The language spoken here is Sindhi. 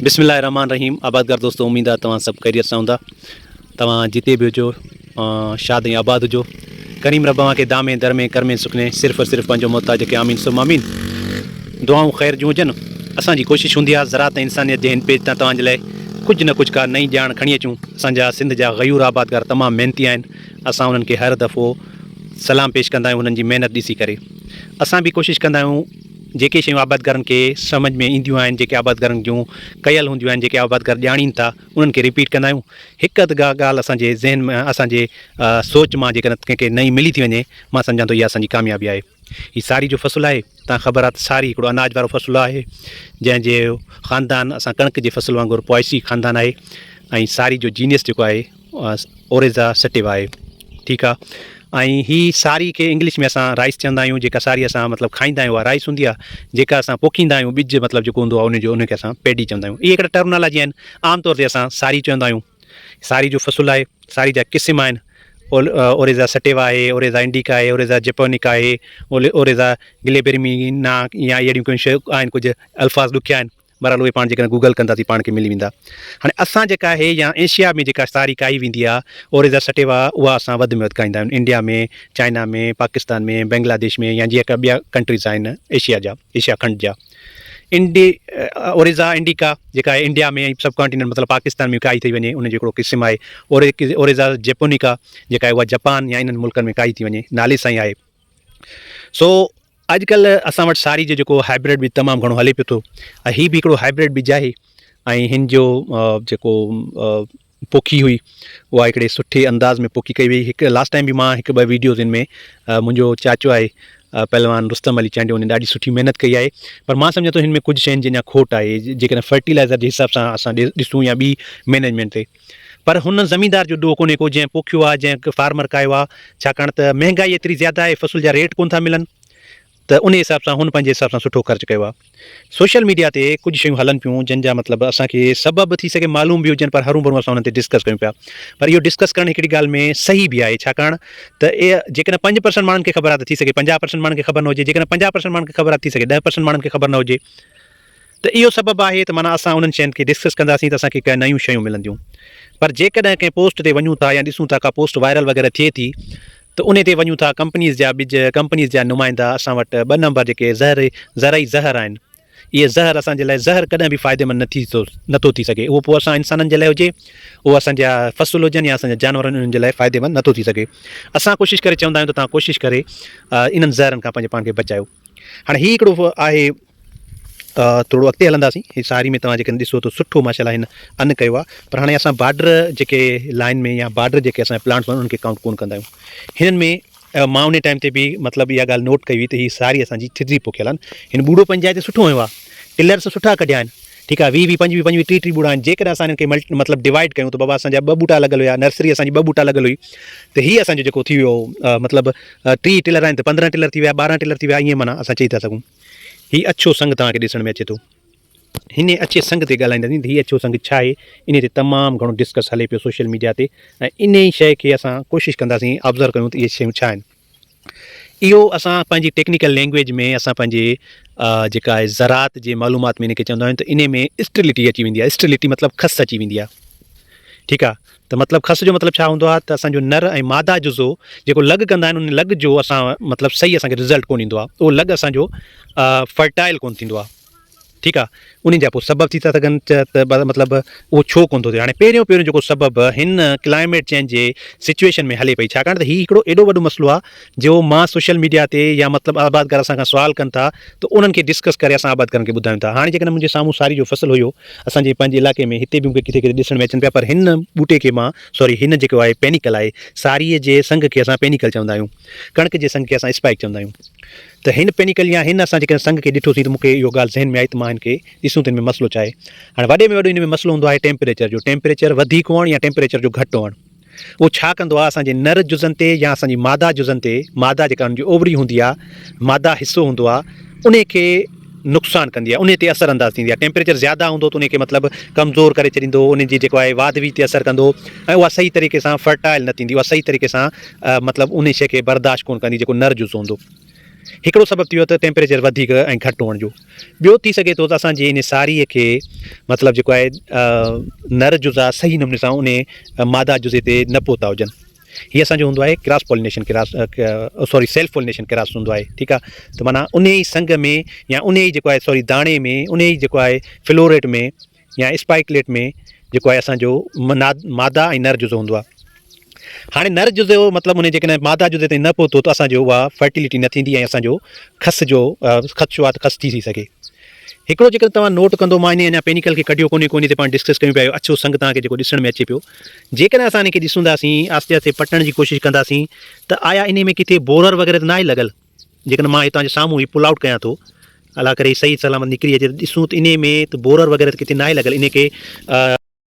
بسم الله الرحمن الرحيم آبادگار دوستو اميد آ توهان سڀ خيريت سان هوندا توهان جتي به هجو شاد ۽ آباد هجو ڪريم رب اوهان کي دامي درمي ڪرمي سکني صرف اور صرف پنهنجو محتاج ڪي آمين ثم آمين دعائون خير جون هجن اسان جي ڪوشش هوندي آ زراعت ۽ انسانيت جي هن پيج تان توهان جي لاء ڪجهه نه ڪجهه ڪا نئين ڄاڻ کڻي اچون اسان جا سنڌ جا غيور آبادگار تمام محنتي آهن اسان انهن کي هر دفعو سلام پيش ڪندا آهيون انهن جي محنت ڏسي ڪري اسان به ڪوشش ڪندا آهيون جيڪي شيون آبادگارن کي سمجهه ۾ اينديون آهن، جيڪي آبادگارن جون ڪيل هونديون آهن، جيڪي آبادگار ڄاڻين ٿا، انهن کي رپيٽ ڪندا آهيون. هڪ اڌ ڪا ڳالهه اسان جي ذهن ۾ اسان جي سوچ مان جيڪڏهن ڪنهن کي نئين ملي ٿي وڃي، مان سمجهان ٿو اها اسان جي ڪاميابي آهي. هي ساري جو فصل آهي، تان خبر آهي ته ساري هڪڙو اناج وارو فصل آهي، جنهن جي خاندان اسان ڪڻڪ جي فصل وانگر پوائسي خاندان آهي ۽ ساري جو جينيس جيڪو آهي، اوريزا سٽيوا آهي ٺيڪ آ ۽ هي ساري کي انگلش ۾ اسان رائس چوندا آهيون جيڪا ساري اسان مطلب کائيندا آهيون اها رائس هوندي آ جيڪا اسان پوکيندا آهيون ٻج مطلب جيڪو هوندو آ ان جو ان کي اسان پيڊي چوندا آهيون اهي هڪڙا ٽرمنالاجي آهن عام طور تي اسان ساري چوندا آهيون ساري جو فصل آهي ساري جا قسم آهن اوريزا سٽيوا آهي اوريزا انڊيڪا آهي اوريزا جيپونيڪا آهي اوريزا گليبرمينا يا اهڙيون ڪجهه شيون آهن ڪجهه الفاظ ڏکيا آهن بهرحال اهي پاڻ جيڪڏهن گوگل ڪنداسين پاڻ کي ملي ويندا. هاڻي اسان جيڪا آهي يا ايشيا ۾ جيڪا ساري ڪائي ويندي آهي اوريزا سٽيوا اها اسان وڌ ۾ وڌ کائيندا آهيون انڊيا ۾ چائنا ۾ پاڪستان ۾ بنگلاديش ۾ يا جيڪا ٻيا ڪنٽريز آهن ايشيا جا ايشيا کنڊ جا انڊي اوريزا انڊيڪا جيڪا آهي انڊيا ۾ سب ڪانٽيننٽ مطلب پاڪستان ۾ ڪائي ٿي وڃي ان جو هڪڙو قسم آهي اوريزا جيپونيڪا جيڪا آهي اها جپان يا انهن ملڪن ۾ ڪائي ٿي وڃي نالي سان ئي آهي سو اڄڪلهه اسان وٽ ساري جو جيڪو هائبرڊ ٻج تمام گهڻو هلي پيو ٿو ۽ هي به هڪڙو هائبرڊ ٻج آهي ۽ هن جو جيڪو پوکي هئي اها هڪڙي سٺي انداز ۾ پوکي ڪئي وئي هڪ لاسٽ ٽائيم به مان هڪ ٻه ويڊيوز هن ۾ منهنجو چاچو آهي پهلوان رستم علي چانڊيو ان ڏاڍي سٺي محنت ڪئي آهي پر مان سمجهان ٿو هن ۾ ڪجهه شين جي اڃا کوٽ آهي جيڪڏهن فرٽيلائزر جي حساب سان اسان ڏسون يا ٻي مينيجمينٽ تي پر هن زميندار جو ڏوهه ڪونهي ڪو جنهن پوکيو آهي جنهن فارمر ڪاهيو آهي ڇاڪاڻ ته مهنگائي ايتري زياده آهي فصل جا ريٽ ڪونه ٿا ملن ته انهي حساب سان هن پنهنجي حساب سان سٺو خرچ ڪيو آهي. سوشل ميڊيا تي ڪجهه شيون هلن پيون جن جا مطلب اسان کي سبب ٿي سگهي معلوم به هجن پر هرون ڀرون اسان انهن تي ڊسڪس ڪيون پيا پر اهو ڊسڪس ڪرڻ هڪڙي ڳالهه ۾ صحيح به آهي ڇاڪاڻ ته اهي جيڪڏهن 5% ماڻهن کي خبر آهي ته ٿي سگهي 50% ماڻهن کي خبر نه هجي جيڪڏهن 50% ماڻهن کي خبر آهي ته ٿي سگهي 10% ماڻهن کي خبر نه هجي ته اهو سبب آهي ته معنيٰ اسان انهن شين کي ڊسڪس ڪنداسين ته اسان کي ڪي نيون شيون ملنديون پر جيڪڏهن ڪنهن پوسٽ تي وڃون ٿا يا ڏسون ٿا ڪا پوسٽ وائرل وغيره ٿئي ٿي ته انهي تي وڃون ٿا ڪمپنيز جا ٻج ڪمپنيز جا نمائندا اسان وٽ ٻه نمبر جيڪي زهر زرعي زهر آهن اهي زهر اسان جي لاء زهر ڪڏهن به فائديمند نه ٿي ٿو نٿو ٿي سگهي اهو پوء اسان انسانن جي لاء هجي اهو اسان جا فصل هجن يا اسان جا جانور هجن انهن جي لاء فائديمند نٿو ٿي سگهي اسان ڪوشش ڪري چوندا آهيون ته توهان ڪوشش ڪري انهن زهرن کان پنهنجي پاڻ کي بچايو هاڻي هي هڪڙو آهي ٿورو اڳتي هلنداسين هي ساري ۾ توهان جيڪڏهن ڏسو ته سٺو ماشاء الله هن ان ڪيو آهي پر هاڻي اسان بارڊر جيڪي لائن ۾ يا بارڊر جيڪي اسان پلانٽس آهن انهن کي ڪائونٽ ڪون ڪندا آهيون هنن ۾ مان ان ٽائيم تي به مطلب اها ڳالهه نوٽ ڪئي هئي ته هي ساري اسان جي ٿڌي پوکيل آهن هن ٻوڙو پنهنجي جاء تي سٺو هنيو آهي ٽلرس سٺا ڪڍيا آهن ٺيڪ آهي 20 20 25 25 30 30 ٻوڙا آهن جيڪڏهن اسان هنن کي ملٽ مطلب ڊوائيڊ ڪيون ته بابا اسان جا ٻه ٻوٽا لڳل هيا نرسري اسان جي ٻه ٻوٽا لڳل هئي ته هي اسان جو جيڪو ٿي ويو مطلب 30 ٽلر آهن ته 15 ٽلر ٿي ويا 12 ٽلر ٿي ويا ائين معنيٰ اسان چئي ٿا سگهون هي اڇو سنگ توهان کي ڏسڻ ۾ اچي ٿو هن اڇي سنگ تي ڳالهائينداسين ته هي اڇو سنگ ڇا آهي انهي تي تمام گهڻو ڊسڪس هلي پيو سوشل ميڊيا تي ۽ انهي شيء کي اسان ڪوشش ڪنداسين آبزرو ڪيون ته اهي شيون ڇا آهن اهو اسان پنهنجي ٽيڪنيڪل لينگويج ۾ اسان پنهنجي جيڪا آهي زراعت جي معلومات ۾ ان کي چوندا آهيون ته انهي ۾ اسٽرلٽي اچي ويندي آهي اسٽرلٽي مطلب کس اچي ويندي آهي ٺيڪ آهي ته مطلب کس جو مطلب ڇا هوندو آهي ته اسان جو نر ۽ ماده جزو جيڪو لڳ ڪندا آهن ان لڳ جو اسان مطلب صحيح اسان کي رزلٽ ڪون ايندو آهي اهو لڳ اسان جو فرٽائل ڪون ٿيندو آهي ٺيڪ آ انهن جا پوء سبب ٿي ٿا سگهن ته مطلب اهو ڇو ڪونه ٿو ٿئي هاڻي پهريون پهريون جيڪو سبب هن ڪلائميٽ چينج جي سچويشن ۾ هلي پئي ڇاڪاڻ ته هي هڪڙو ايڏو وڏو مسئلو آ جو مان سوشل ميڊيا تي يا مطلب آبادگار اسان کان سوال ڪن ٿا ته انهن کي ڊسڪس ڪري اسان آبادگارن کي ٻڌايون ٿا هاڻي جيڪڏهن منهنجي سامهون ساري جو فصل هيو اسان جي پنهنجي علائقي ۾ هتي به مونکي ڪٿي ڪٿي ڏسڻ ۾ اچن پيا پر هن ٻوٽي کي مان سوري هن جيڪو آهي پينيڪل آهي ساري جي سنگ کي اسان پينيڪل چوندا آهيون ڪڻڪ جي سنگ کي اسان اسپائڪ چوندا آهيون ته هن پينيڪل يا هن اسان جيڪڏهن سنگ کي ڏٺوسين ته مون کي اهو ڳالهه ذهن ۾ آئي ته مان هن کي ڏسون ته هن ۾ مسئلو ڇا آهي. هاڻي وڏي ۾ وڏو هن ۾ مسئلو هوندو آهي ٽيمپريچر جو، ٽيمپريچر وڌيڪ هئڻ يا ٽيمپريچر جو گهٽ هئڻ. اهو ڇا ڪندو آهي اسان جي نر جزن تي يا اسان جي ماده جزن تي، ماده جيڪا ان جي اووري هوندي آهي، ماده حصو هوندو آهي، انهي کي نقصان ڪندي آهي، انهي تي اثر انداز ٿيندي آهي. ٽيمپريچر زياده هوندو ته انهي کي مطلب ڪمزور ڪري ڇڏيندو، انهي جي جيڪو آهي واڌ ويجهه تي اثر ڪندو ۽ اها صحيح طريقي سان فرٽائل نه ٿيندي، اها صحيح طريقي سان مطلب انهي شيء کي برداشت ڪونه ڪندي جيڪو نر جزو هوندو. هڪڙو سبب ٿي ويو ته ٽيمپريچر وڌيڪ ۽ گهٽ هئڻ جو. ٻيو ٿي سگهي ٿو ته اسان جي ان ساريء کي مطلب جيڪو آهي نر جزا صحيح نموني سان ان ماده جزي تي نه پهتا هجن. هي اسان جو هوندو آهي cross pollination cross sorry self pollination cross هوندو آهي ٺيڪ آهي ته معنيٰ ان ئي سنگ ۾ يا ان ئي جيڪو آهي سوري داڻي ۾ ان ئي جيڪو آهي فلوريٽ ۾ يا اسپائڪليٽ ۾ جيڪو آهي اسان جو ماده ۽ نر جزو هوندو آهي هاڻي نر جزو مطلب ان جيڪڏهن ماده جزي تائين نه پهتو ته اسان جو اها فرٽيلٽي نه ٿيندي ۽ اسان جو کس جو خدشو آهي ته کس ٿي ٿي سگهي هڪڙو جيڪڏهن توهان نوٽ ڪندو مان انهي اڃا پينيڪل کي ڪڍيو ڪونهي ڪونهي تي پاڻ ڊسڪس ڪيون پيا اهو اڇو سنگ توهان کي جيڪو ڏسڻ ۾ اچي پيو جيڪڏهن اسان انهي کي ڏسنداسين آهستي آهستي پٽڻ جي ڪوشش ڪنداسين ته آيا انهي ۾ ڪٿي بورر وغيره ته ناهي لڳل جيڪڏهن مان هي توهان جي سامهون هي پل آئوٽ ڪيان ٿو الله ڪري هي صحيح سلامت نڪري اچي ته ڏسون ته انهي ۾ ته بورر وغيره ته ڪٿي ناهي لڳل انهي کي.